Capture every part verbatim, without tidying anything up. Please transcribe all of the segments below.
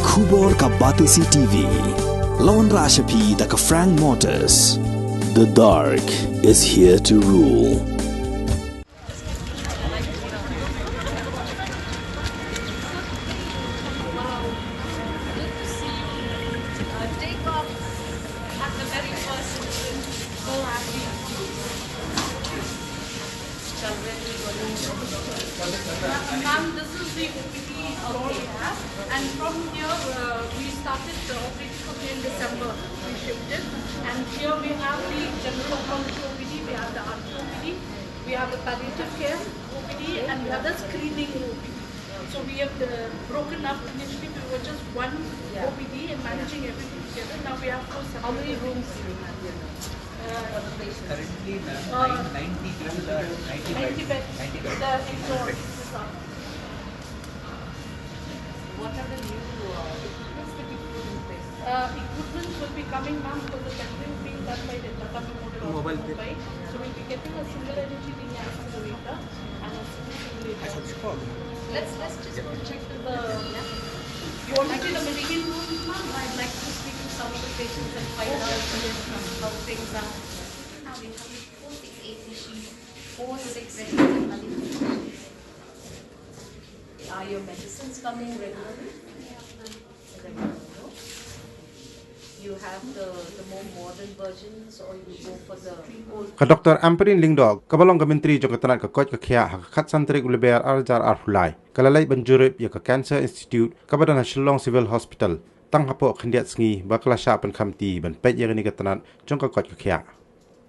Khubor ka Batesi T V. Lawan Rashapi da ka Frank Motors. The dark is here to rule. Ma'am, this is the O P D floor we have, and from here, uh, we started the operating room in December. We shifted, and here we have the general oncology O P D, we have the R T O P D, we have the palliative care O P D, and we have the screening O P D. So we have the broken up. Initially, we were just one O P D and managing everything together. Now we have four separate. How many rooms do you have here now? Uh, for the patients? Currently, ma'am, uh, nine- ninety people are, ninety ninety beds. Beds. Ninety beds. The floor is up. What are the new, uh, equipments that you put in place? Uh, equipments will be coming, ma'am, because the testing is being done by the Tata Memorial Hospital, Mumbai. So we'll be getting a single energy linear accelerator and a single simulator. Let's, let's just go check the, you want to see the machine room, ma'am? I'd like to speak to some of the patients and find out how things are. Now we have four six eight machines, four six eight machines. Are your medicines coming regularly? Regularly, no? You have the, the more modern versions, or you go for the old? Ka Doctor Ampareen Lyngdoh, kaba long ka Myntri jong ka tnat ka koit ka khiah, ha ka khatsan tarik u Lber ar hajar arphew lai, ka la leit ban jurip ïa ka Cancer Institute kaba don ha Shillong Civil Hospital, tang hapoh khyndiat sngi ba ka la shah pynkhamti ban peit ïa kane ka tnat jong ka koit ka khiah.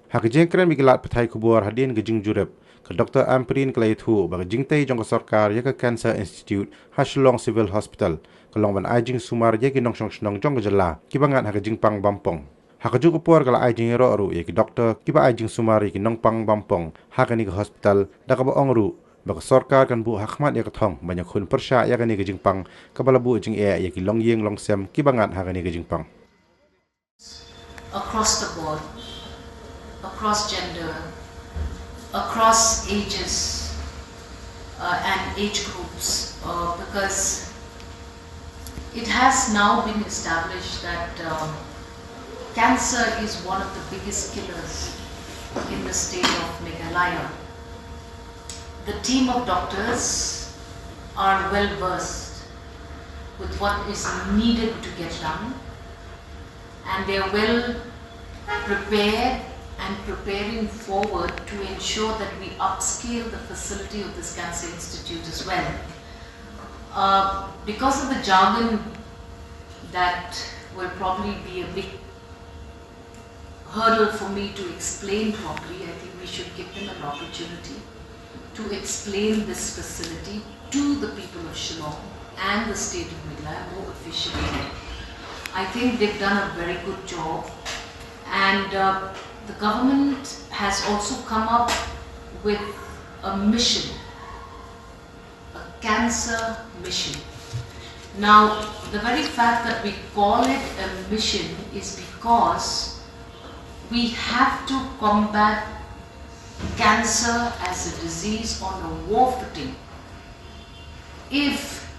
Ha ka jingkren bad ki lad pathai khubor hadien ka jingjurip, ka Doctor Ampareen ka la ïathuh ba ka jingtei jong ka sorkar ïa ka Cancer Institute ha Shillong Civil Hospital ka long ban ai jingsumar ïa ki nongshong shnong jong ka jylla kiba ngat ha ka jingpang bampong. Ha kajuh ka por ka la ai jingïaroh ruh ïa ki doktor kiba ai jingsumar ïa ki nongpang bampong ha kane ka hospital, da kaba ong ruh ba ka sorkar kan buh ha khmat ïa ka thong ban ïakhun pyrshah ïa kane ka jingpang, kaba la buh jingeh ïa ki longïing longsem kiba ngat ha kane ka jingpang. Across the board, across gender, across ages, uh, and age groups, uh, because it has now been established that, um, cancer is one of the biggest killers in the state of Meghalaya. The team of doctors are well versed with what is needed to get done, and they are well prepared and preparing forward to ensure that we upscale the facility of this cancer institute as well. Uh, because of the jargon that will probably be a big hurdle for me to explain properly, I think we should give them an opportunity to explain this facility to the people of Shillong and the state of Meghalaya more efficiently. I think they've done a very good job, and, uh, the government has also come up with a mission, a cancer mission. Now, the very fact that we call it a mission is because we have to combat cancer as a disease on a war footing if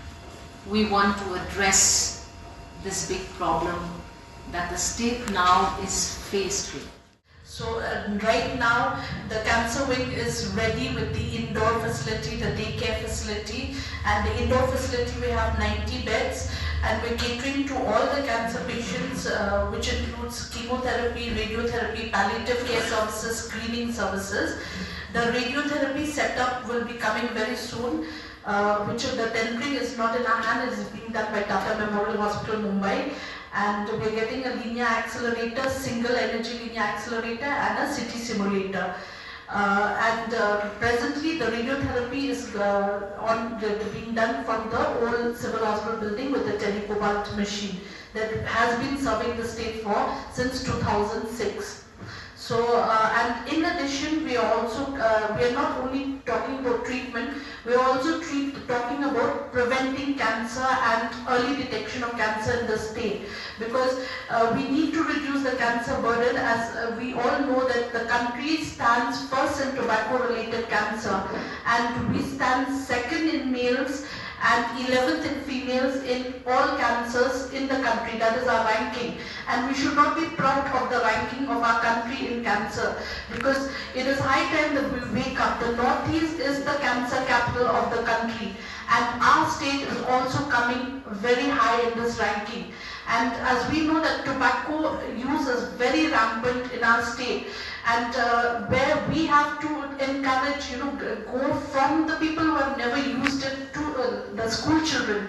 we want to address this big problem that the state now is faced with. So, uh, right now, the cancer wing is ready with the indoor facility, the daycare facility, and the indoor facility we have ninety beds, and we're catering to all the cancer patients, uh, which includes chemotherapy, radiotherapy, palliative care services, screening services. The radiotherapy setup will be coming very soon, uh, which the tendering is not in our hand, it is being done by Tata Memorial Hospital, Mumbai. And we're getting a linear accelerator, single energy linear accelerator, and a C T simulator. Uh, and, uh, presently, the radiotherapy is, uh, on the, being done from the old Civil Hospital building with the telecobalt machine that has been serving the state for since two thousand six. So, uh, and in addition, we are also, uh, we are not only talking about treatment, we are also treat-, talking about preventing cancer and early detection of cancer in the state, because, uh, we need to reduce the cancer burden. As, uh, we all know that the country stands first in tobacco-related cancer, and we stand second in males, and eleventh in females in all cancers in the country. That is our ranking. And we should not be proud of the ranking of our country in cancer, because it is high time that we wake up. The Northeast is the cancer capital of the country, and our state is also coming very high in this ranking. And as we know that tobacco use is very rampant in our state, and uh, where we have to encourage, you know, go from the people who have never used it to uh, the school children.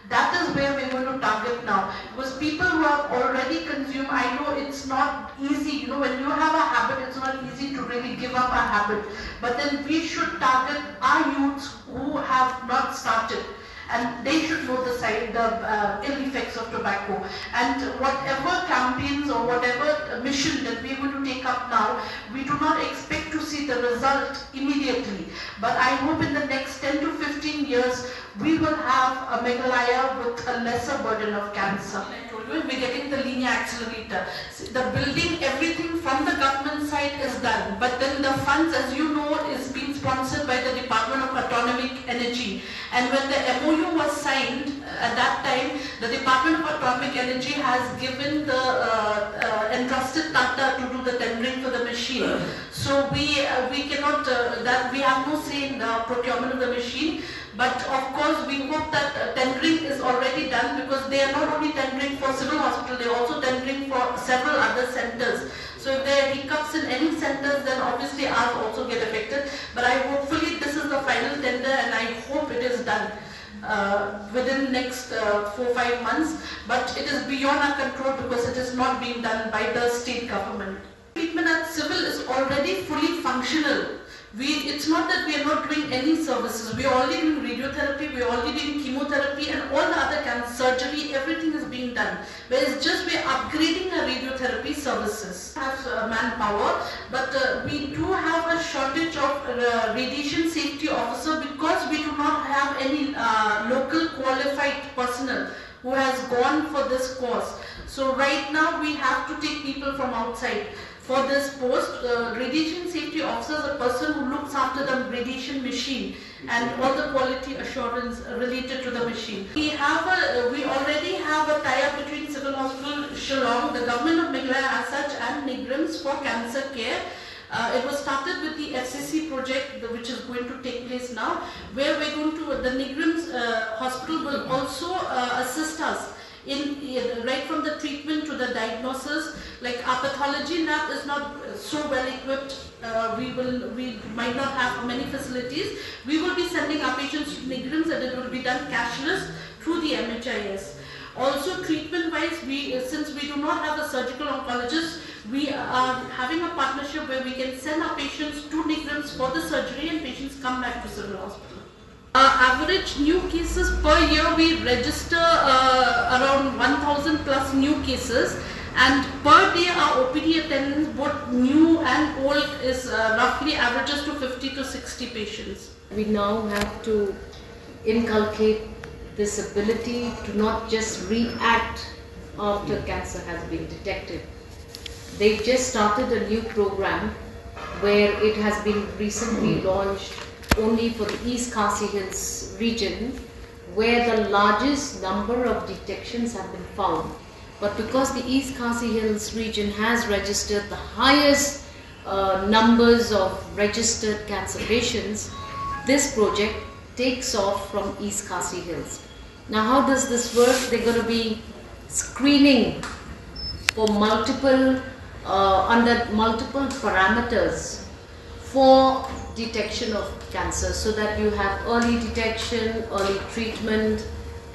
That is where we're going to target now, because people who have already consumed, I know it's not easy. You know, when you have a habit, it's not easy to really give up a habit. But then we should target our youths who have not started, and they should know the side, the uh, ill effects of tobacco. And whatever campaigns or whatever mission that we are going to take up now, we do not expect to see the result immediately. But I hope in the next ten to fifteen years, we will have a Meghalaya with a lesser burden of cancer. I told you, we're getting the linear accelerator. The building, everything from the government side is done, but then the funds, as you know, is being sponsored by the Department of Atomic Energy. And when the M O U was signed, uh, at that time, the Department of Atomic Energy has given the uh, uh, entrusted Tata to do the tendering for the machine. So we uh, we cannot uh, that we have no say in the procurement of the machine. But of course, we hope that uh, tendering is already done, because they are not only tendering for civil hospital, they are also tendering for several other centers. So if there are hiccups in any centers, then obviously ours also get affected. But I hopefully this is the final tender, and I hope it is done uh, within next uh, four five months. But it is beyond our control because it is not being done by the state government. Treatment at civil is already fully functional. We, it's not that we are not doing any services. We are already doing radiotherapy, we are already doing chemotherapy, and all the other cancer surgery. Everything is being done. But it's just we're upgrading our radiotherapy services. Have uh, manpower, but uh, we do have a shortage of uh, radiation safety officer because we do not have any uh, local qualified personnel who has gone for this course. So right now we have to take people from outside. For this post, uh, radiation safety officer is a person who looks after the radiation machine and all the quality assurance related to the machine. We have a, we already have a tie-up between Civil Hospital Shillong, the government of Meghalaya as such, and NEIGRIHMS for cancer care. Uh, it was started with the F C C project, the, which is going to take place now, where we're going to, the NEIGRIHMS uh, hospital will also uh, assist us in, in right from the treatment to the diagnosis. Like, our pathology lab is not uh, so well equipped. Uh, we will, we might not have many facilities. We will be sending our patients to NEIGRIHMS, and it will be done cashless through the M H I S. Also, treatment-wise, we, since we do not have a surgical oncologist, we are having a partnership where we can send our patients to NEIGRIHMS for the surgery, and patients come back to Civil Hospital. Uh, average new cases per year, we register uh, around one thousand plus new cases, and per day our O P D attendance, both new and old, is uh, roughly averages to fifty to sixty patients. We now have to inculcate this ability to not just react after cancer has been detected. They've just started a new program where it has been recently launched only for the East Khasi Hills region, where the largest number of detections have been found. But because the East Khasi Hills region has registered the highest uh, numbers of registered cancer patients, this project takes off from East Khasi Hills. Now, how does this work? They're going to be screening for multiple, uh, under multiple parameters for detection of cancer, so that you have early detection, early treatment,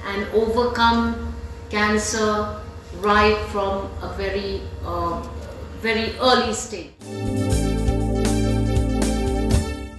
and overcome cancer right from a very, uh, very early stage.